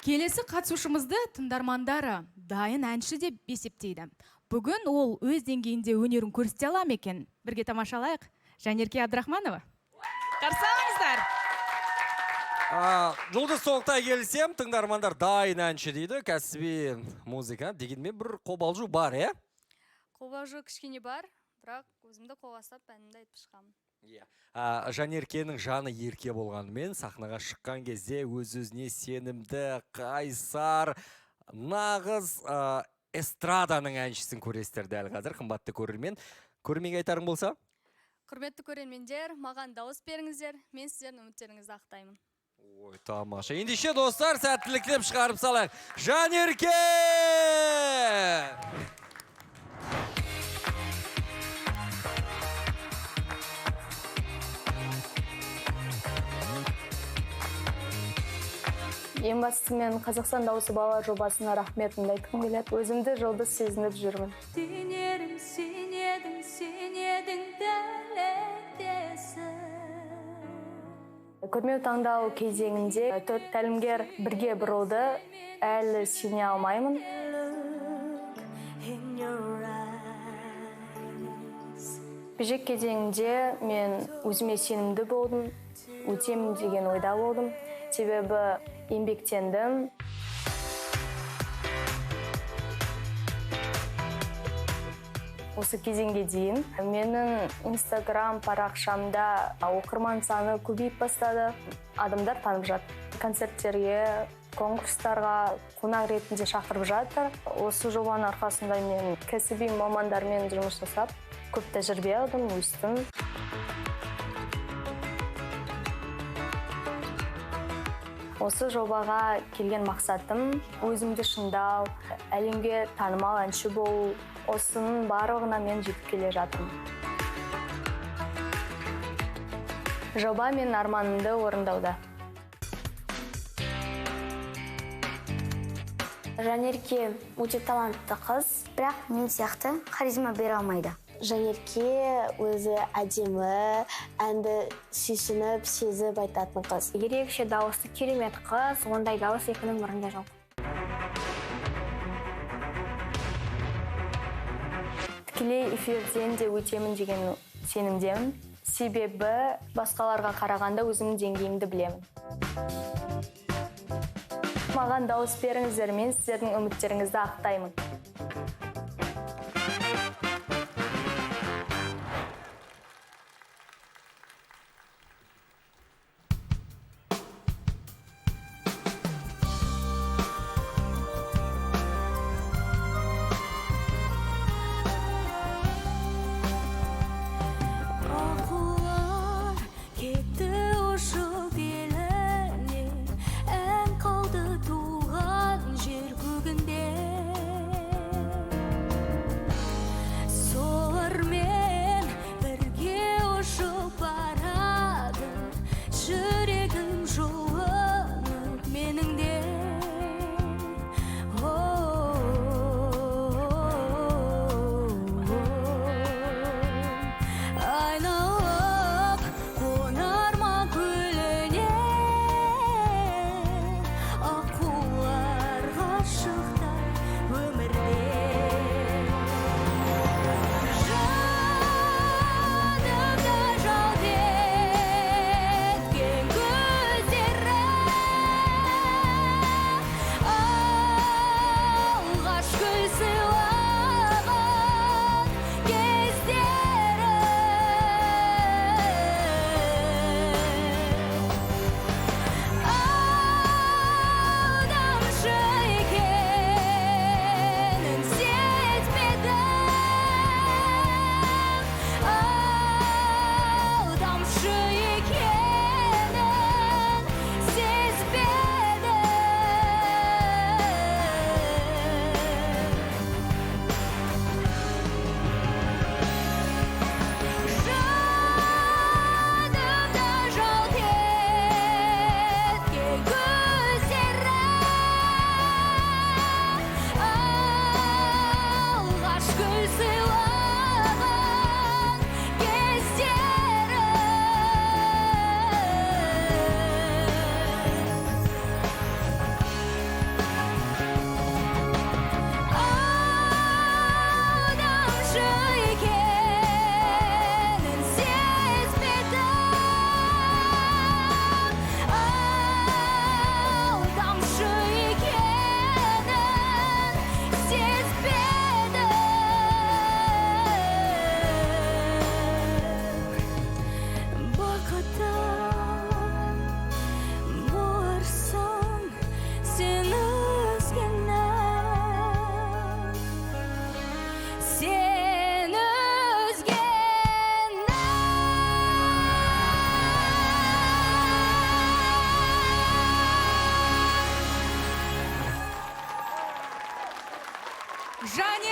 Келесі қатысушымызды тыңдармандары дайын әнші деп есептейді. Бүгін ол өз деңгейінде өнерін көрсете ала ма екен? Бірге тамашалайық. Жанерке Абдрахманова. Қарсы алыңыздар. Жұлдыз, толықтай келісем, тыңдармандар дайын әнші дейді, кәсіби музыкант дегенмен бір қобалжу бар, иә? Қобалжу кішкене бар, бірақ өзімді қолға ұстап, әнімді айтып шығамын. Иә. Жанеркенің жаны ерке болғанымен, сахнаға шыққан кезде өз-өзіне сенімді, қайсар, нағыз эстраданың әншісін көресіздер дәл қазір, қымбатты көрермен. Көрерменге айтарың болса? Құрметті көрермендер, маған дауыс беріңіздер, мен сіздердің үміттеріңізді ақтаймын. Ой, тамаша. Ендеше, достар, сәттілік тілеп шығарып салайық. Жанерке! Ең бастысы, мен «Қазақстан дауысы» балалар жобасына рахметімді айтқым келеді. Өзімді жұлдыз сезініп жүрмін. Сенерім, сен едің, сен едің тілектесім. Көрмеу таңдау кезеңінде төрт тәлімгер бірге бұрылды. Әлі сене алмаймын. Жекпе-жек кезеңінде мен өзіме сенімді болдым, өтемін деген ойда болдым. Себебі еңбектендім. Осы кезеңге дейін менің Инстаграм парақшамда оқырман саны көбейіп бастады. Адамдар танып жатыр. Концерттерге, конкурстарға қонақ ретінде шақырып жатыр. Осы жобаның арқасында мен кәсіби мамандармен жұмыс жасап, көп тәжірибе алдым, өстім. Осы жобаға келген мақсатым өзімді шыңдау, әлемге танымал әнші болу. Осының барлығына мен жетіп келе жатырмын. Жоба менің арманымды орындауда. Жанерке өте талантты қыз, бірақ мен сияқты харизма бере алмайды. Жанерке өзі әдемі, әнді сүйсініп, сезіп айтатын қыз. Ерекше дауысты керемет қыз, ондай дауыс екінің бірінде жоқ. Тікелей эфирден де өтемін деген сенімдемін. Себебі басқаларға қарағанда өзімнің деңгейімді білемін. Маған дауыс беріңіздер, мен сіздердің үміттеріңізді ақтаймын. Аққулар кетті ұшып еліне, ән қалды туған жер көгінде.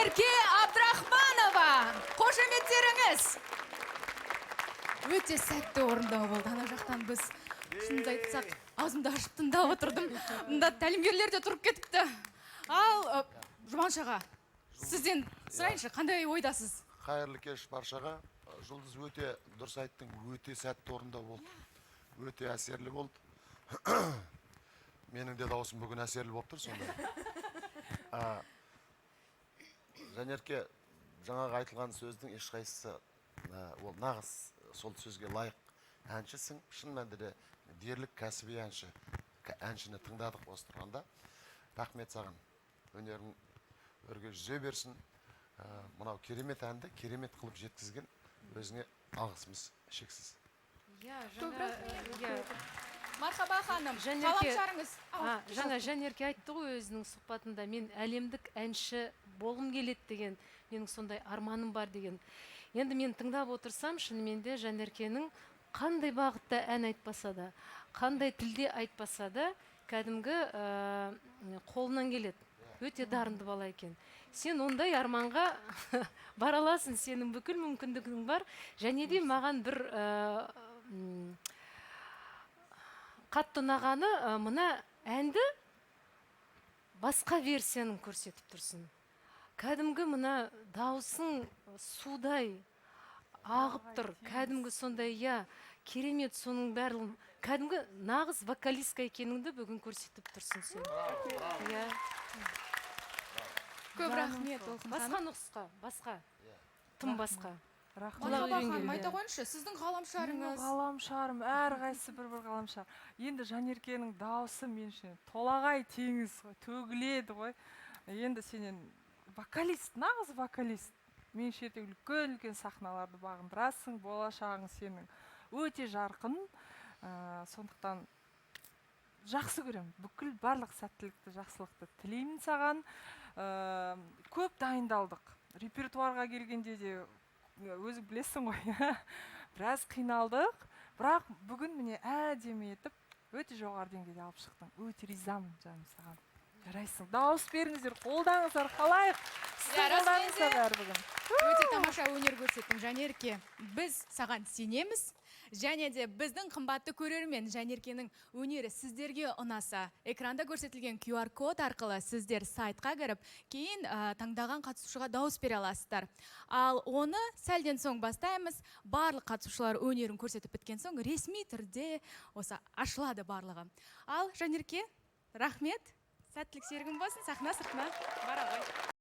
Жанерке Абдрахманова. Қошеметтеріңіз. Өте сәтті орындау болды. Ана жақтан біз, шынымды айтсақ, аузымды ашып тыңдап отырдым. Мында тәлімгерлер де тұрып кетіпті. Ал Жұманш аға, сізден сұрайыншы, қандай ойдасыз? Қайырлы кеш баршаға. Жұлдыз, өте дұрыс айттың, өте сәтті орындау болды, өте әсерлі болды. Менің де дауысым бүгін әсерлі болып тұр сонда. Жанерке, жаңағы айтылған сөздің ешқайсысы, ол нағыз сол сөзге лайық әншісің. Шын мәнінде де дерлік кәсіби әнші. Әншіні тыңдадық осы тұрғанда. Рахмет саған, өнерің өрге жүзе берсін. Мынау керемет әнді керемет қылып жеткізген өзіңе алғысымыз шексіз. Иә. Көп Жаңа рахмет. Иә. Мархаба ханым, Жанерке, ғаламшарыңыз. а, жаңа Жанерке айтты ғой өзінің сұхбатында, мен әлемдік әнші болғым келеді деген, менің сондай арманым бар деген. Енді мен тыңдап отырсам, шынымен де Жанеркенің қандай бағытта ән айтпаса да, қандай тілде айтпаса да, кәдімгі қолынан келеді. Өте дарынды бала екен. Сен ондай арманға бара аласың, сенің бүкіл мүмкіндігің бар. Және де маған бір қатты ұнағаны, мына әнді басқа версияны көрсетіп тұрсың. Кәдімгі мына дауысың судай ағып тұр, кәдімгі сондай, иә, керемет. Соның барлығын кәдімгі нағыз вокалистка екеніңді бүгін көрсетіп тұрсың сен, иә. Көп рахмет, Толқын Басқа ханым. нұсқа, басқа, тым басқа. Рахмет. Құлақ Мархаба ханым, үйренген. айта қойыңызшы, сіздің ғаламшарыңыз. Менің ғаламшарым, әрқайсысы бір бір ғаламшар. Енді Жанеркенің дауысы мен үшін толағай теңіз ғой, төгіледі ғой. Енді сенен вокалист, нағыз вокалист. Меніңше, ертең үлкен үлкен сахналарды бағындырасың, болашағың сенің өте жарқын. Сондықтан жақсы көремін, бүкіл барлық сәттілікті, жақсылықты тілеймін саған. Көп дайындалдық, репертуарға келгенде де өзің білесің ғой, біраз қиналдық, бірақ бүгін міне әдемі етіп өте жоғары деңгейде алып шықтың. Өте ризамын, жаным, саған. Жарайсың, дауыс беріңіздер, қолдаңыздар, халайық, сіздің Иә, расымен қолдарыңызда де. бәрі бүгін. Өте тамаша өнер көрсеттің, Жанерке. Біз саған сенеміз. Және де біздің қымбатты көрермен, Жанеркенің өнері сіздерге ұнаса, экранда көрсетілген QR код арқылы сіздер сайтқа кіріп, кейін таңдаған қатысушыға дауыс бере аласыздар. Ал оны сәлден соң бастаймыз. Барлық қатысушылар өнерін көрсетіп біткен соң ресми түрде осы ашылады барлығы. Ал Жанерке, рахмет. Сәттілік серігің болсын, сахна сыртына бара ғой.